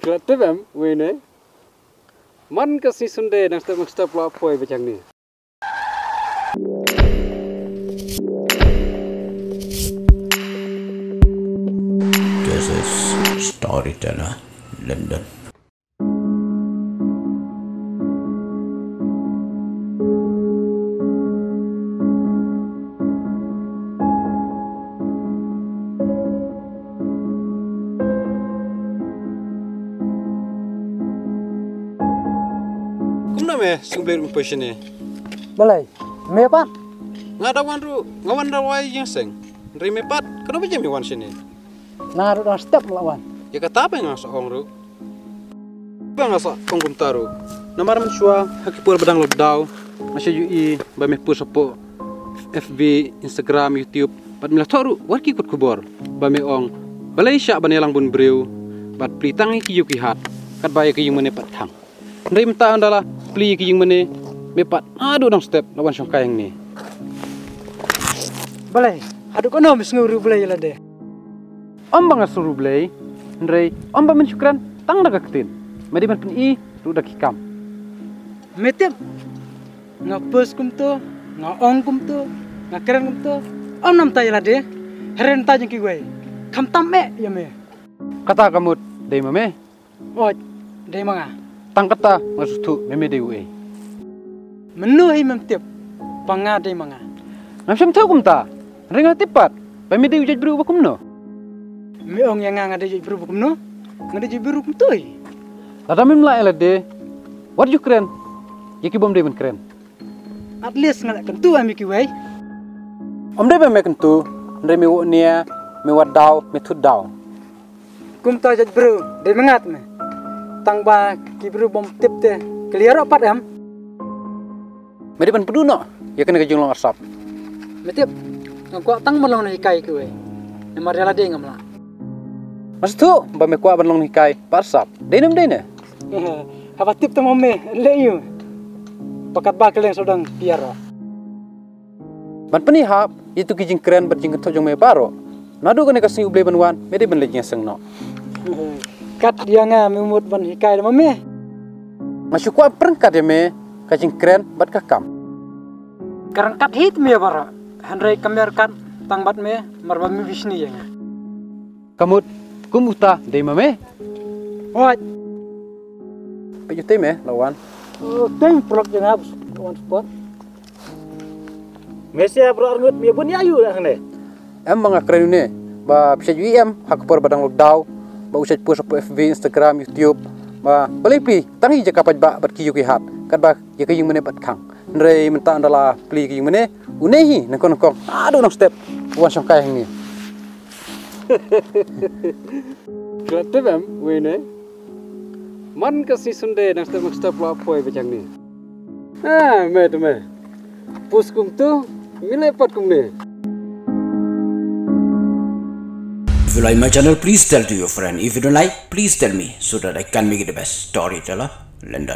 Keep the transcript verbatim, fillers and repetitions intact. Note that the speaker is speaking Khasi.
Klet tip em, wei ne. Man ka sngi Sunday nang step nang step la poi bachang ni. This is Storyteller London. Kumno me sngewbha ruh me poi shane? Balei? Me pat? Nga da wan ruh, nga wan da wai ïing seng. Hynrei me pat, kano ba jia me wan shane? Nga ruh dang step la wan. Ïa kata ba nga sa ong ruh. Ba nga sa ong kumta ruh. Namar mynshuwa ha ki por ba dang lockdown, nga shu ïohi ba me post hapoh F B, Instagram, YouTube, bad me la thoh ruh wat ki kot khubor ba me ong balei shah ban ïalang bun briew bad plie tang ïa ki ïew ki hat, katba ïa ki ïing mane pat khang. Hynrei mynta ynda la plie ïa ki ïing mane, me pat haduh dang step la wan shongkai hangne. Balei? Haduh kano me sngew riewblei ïa lade? Ym ba nga sngew riewblei, hynrei ym ba men shu kren tang da ka ktien, me dei ban pyni ruh da ki kam. Me tip, nga post kumto, nga ong kumto, nga kren kumto, ym namta ïa lade, hynrei namta jong kiwei, khamtam eh ïa me. Kata ka mut dei ma me? Oi, dei ma nga. Tang kata nga sngewthuh me me dei uei. Mano hi mem tip ba nga dei ma nga? Ngam shym tip kumta. Hynrei nga tip pat ba me dei u jait briew ba kumno. Me ong ïa nga nga dei jait briew ba kumno? Nga dei jait briew kumto hi. Lada mem lah ïa lade, wat ju kren ïa ki bym dei ban kren. At least nga la kyntu ïa me kiwei. Ym dei ba me kyntu, hynrei me wad nia, me wad daw, me thut daw. Kumta jait briew dei ma nga te me. Tang ba ki briew bym tip te ki la ïaroh pat em. Me dei ban pynduh noh ïa kane ka jinglong arsap. Me tip, nga kwah tang ban long nonghikai kiwei. Namar ïa lade ngam lah. Nga sngewthuh ba me kwah ban long nonghikai ba arsap. Dei ne ym dei ne? Haba tip te ma me, leh ïa u. Ba katba kylleng sawdong ki ïaroh. Ban pyni hap ïa tu ki jingkren bad jingkynthoh jong me baroh. Naduh kane ka sngi U Blei ban wan, me dei ban leit jingïaseng noh. Kat ïa nga me mut ban hikai da ma me. Nga shu kwah pyrkhat ïa me ka jingkren bad ka kam. Ka ryngkat hi te me baroh. Hynrei kam ryngkat tang bad me, mar ba me bishni ïa nga. Ka mut kum uta dei ma me? Hooid. Peit ïa utei me la wan. Utei paralok jong nga, la wan spot. Me sia bro arngut me bun ïa u hangne. Em ba nga kren une ba phi sa ju em ha ka por ba dang lockdown ba u sa post hapoh F B, Instagram, YouTube ba balei phi tang ïa ka paidbah bad ki ïew ki hat katba ïa ka ïing mane bad khang. Hynrei mynta ynda la plie ïa ka ïing mane une hi nyngkong nyngkong haduh nongstep wan shongkai hangne. Klet tip em, wei ne. Man ka sngi Sunday nang step nang step la poi ba jang ne. Ah, me tu me. Pus kum tu, mile pat kum ne. If you like my channel, please tell to your friend. If you don't like, please tell me so that I can make it the best storyteller. London.